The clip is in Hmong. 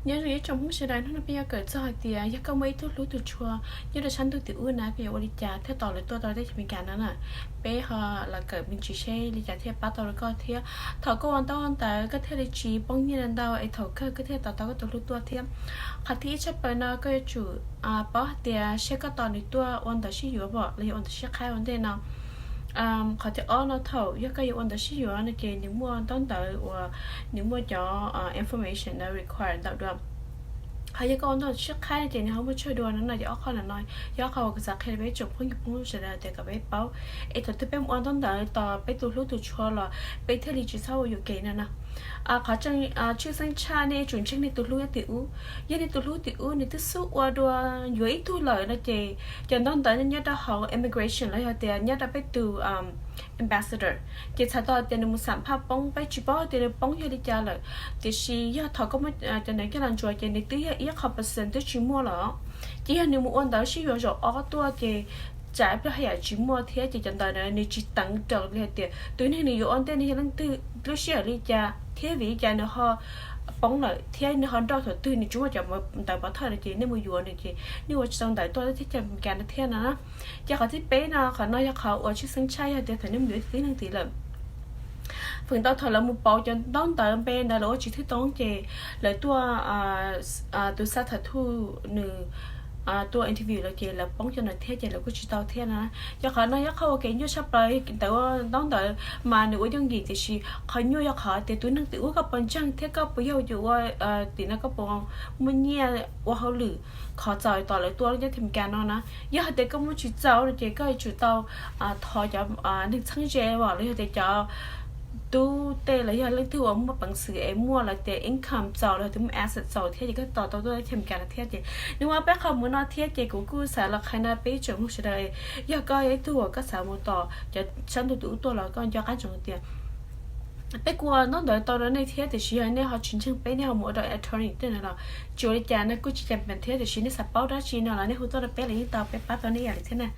Nyob zoo ib tsoom Hmoob sawv daws, hnub no peb yuav kawm txog hais tias yog koj muaj ib tug hlub tus tshuaj nyob rau sab ntuj tim ub na, koj yuav ua li cas thiaj tos lawv tuaj rau teb chaws Amelikas no na. Peb ho los kawm me ntsis seb li cas thiaj pab tau rau koj thiab thaum koj ua ntaub ntawv koj thiaj li tsis poob nyiaj ntau es thaum kawg koj thiaj tos tau koj tus hlub tuaj thiab. Qhov thib ib tshaj plaws no koj yuav tsum paub hais tias seb koj tos nws tuaj ua ntawv sib yuav pom los yog ua ntawv sib qhaib ua ntej no. Qhov thib ob no thaum yog koj yuav ua ntawv sib yuav no ces nws muaj ntaub ntawv uas nws muaj cov information no require ntau dua. Ho yog koj ua ntawv sib qhaib no ces nws ho muaj tsawg dua no no. Ces ob qho no yog ob qho uas kuv xav qhia rau peb tsoom phooj ywg Hmoob sawv daws tias kom peb paub es thaum twg peb mus ua ntaub ntawv tos peb tus hlub tus tshuaj los peb thiaj li tsis txhob ua yuam kev no no. Qhov tseem tshwj xeeb tshaj nej yuav tsum ntseeg nej tus hlub nyob tim ub. Yog nej tus hlub tim ub nws twb xub ua dua yuav ib tug lawm no ces cov ntaub ntawv nyob rau hauv immigration los yog tias nyob rau peb tus ambassador ces txhais tau tias nws mus xam phaj poob, peb tsis paub tias nws poob yog li cas lawm. Tiam sis yog thaum koj muab cov ntawd coj los ntsuas ces nws twb yog ib qho percent twb tsis muaj lawm. Ces yog nws mus ua ntawv sib yuav zaum ob tuaj ces tsam ib pliag haj yam tsis muaj thiab ces cov ntawv ntawd nws tsis teev raws li hais tias tus neeg nws yuav ua ntej nws yog leej twg, lub sij hawm li cas thiab vim li cas nws ho poob lawm thiab nws ho nrauj thaum twg, nws tsis muaj cov ntawv pov thawj no ces nej mus yuav nws ces nej ua tsis tau ntawv tuaj teb chaws Amelikas no thiab no. Ces qhov thib peb no, qhov no yog qhov uas tshwj xeeb tshaj yog tias thaum nej mus yuav tib neeg tid lawm. Feem ntau thaum lawv mus pauv cov ntaub ntawv npe ntawd lawv ua tsis thwj toob ces lawv tuaj tus xab thas thuj nws tuaj interview lawm ces lawv poob cov ntawd thiab ces lawv kuj tsis tau thiab na. Yog qhov no yog qhov ua kev nyuaj tshaj plaws. Ntawv ua ntaub ntawv mas nws ua yooj yim tiam sis qhov nyuaj yog qhov tias tus neeg tim ub koj puas ntseeg thiab koj puas yog tus ua tim no, koj puas muaj nyiaj ua hauj lwm khov txaus tos lawv tuaj nyob teb chaws Amelikas no na. Yog hais tias koj muaj tsis txaus no ces koj yuav tsum tau thov cov neeg txheeb ze los yog tias cov tub tej los yog leej twg uas muaj peev xwm es muaj lawv tias income txaus los yog tias muaj asset txaus thiab ces koj tos tau tuaj teb chaws Amelikas no thiab. Ces nws muaj peb qho mus no thiab ces kuv kuj xav los qhia no peb tsoom Hmoob sawv daws, yog koj yog ib tug uas koj xav mus tos cov sab ntuj tim ub tuaj los koj nco qab ntsoov tias peb kuj ua ntaub ntawv tau rau nej thiab tiam sis yog nej ho tsis ntseeg peb, nej ho mus ua rau attorney tej no los tsis ua li cas, nej kuj tsis cam pem thiab tiam sis nej xav paub dab tsi no los nej hu tuaj rau peb los yeej tau, peb pab tau nej ib yam li thiab na.